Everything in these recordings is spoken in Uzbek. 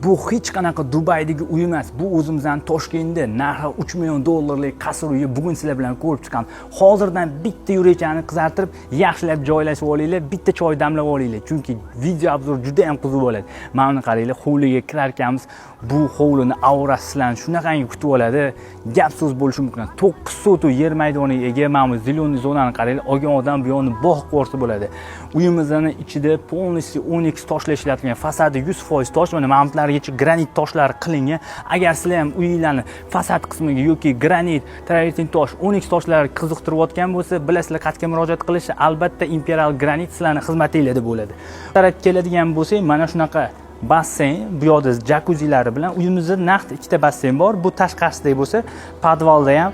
Bu hech qanaqa Dubaydagi uy emas, bu o'zimizdan Toshkentda narxi 3 million dollarlik qasr uyi. Bugun sizlar bilan ko'rib chiqamiz. Hozirdan bitta yurakchani qizartirib, yaxshilab joylashib olinglar, bitta choy damlab olinglar, chunki video обзор juda ham qiziq bo'ladi. Mana buni qaranglar, hovliga kirar ekanmiz, bu hovlini aurasi sizlarni shunaqangi kutib oladi, gap so'z bo'lishi mumkin. 9 sotuk yer maydoniga ega. Mana bu зеленый zonani qaranglar, olgan odam bu yoqni bog' qilib bo'ladi. Uyimizni ichida полностью oniks toshlar ishlatilgan, fasadi 100% tosh, mana mamitlargacha granit toshlar qilingan. Agar sizlar ham uyinglarni fasad qismiga yoki granit, travertin tosh, oniks toshlar qiziqtirayotgan bo'lsa, bilasizlar qayerga murojaat qilishni. Albatta, Imperial Granit sizlarni xizmatinglarda bo'ladi. Tarafga keladigan bo'lsak, mana shunaqa basseyn, bu yoqda jakuzilari bilan. Uyimizda naqd ikkita basseyn bor. Bu tashqarisidagi bo'lsa, podvalda ham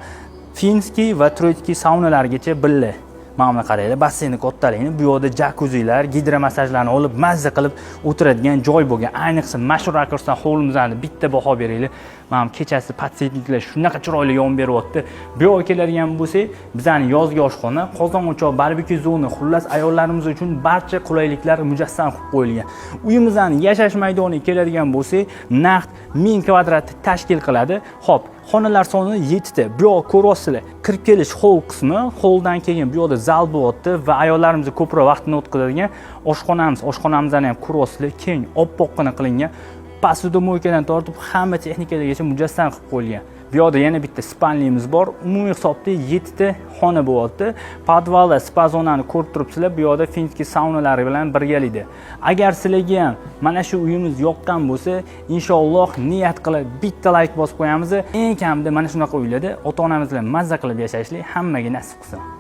финский va турецкий saunalargacha birga. Mana buni qaranglar, basseynni kattaligini. Bu yoqda jakuzilar, gidromassajlarni olib, mazza qilib o'tiradigan joy bo'lgan. Ayniqsa mana shu rakursdan hovlimizni bitta baho beringlar. Mana bu kechasi подсветник lar shunaqa chiroyli yon beryapti. Bu yoqga keladigan bo'lsak, bizani yozgi oshxona, qozon o'choq, barbekyu zona, xullas, ayollarimiz uchun barcha qulayliklar mujassam qilib qo'yilgan. Uyimizni yashash maydoniga keladigan bo'lsak, naqd 1000 kvadrat tashkil qiladi. Xo'p, xonalar soni yettita. Bu yoq ko'ryapsizlar, kirib kelish hol qismi. Holdan keyin bu yoqda zal bo'lyapti va ayollarimiz ko'proq vaqtini o'tkazadigan oshxonamiz. Oshxonamizni ham ko'ryapsizlar, keng, oppoqqina qilingan, посудомойка dan tortib hamma texnikalargacha mujassam qilib qo'yilgan. Bu yoqda yana bitta спальня miz bor. Umumiy hisobda yettita xona bo'lyapti. Podvalda spa zonani ko'rib turibsizlar, bu yoqda финский saunalari bilan birgalikda. Agar sizlarga ham mana shu uyimiz yoqqan bo'lsa, inshaalloh niyat qilib bitta layk bosib qo'yamiz. Eng kamida mana shunaqa uylarda ota onamiz bilan mazza qilib yashashlik hammaga nasib qilsin.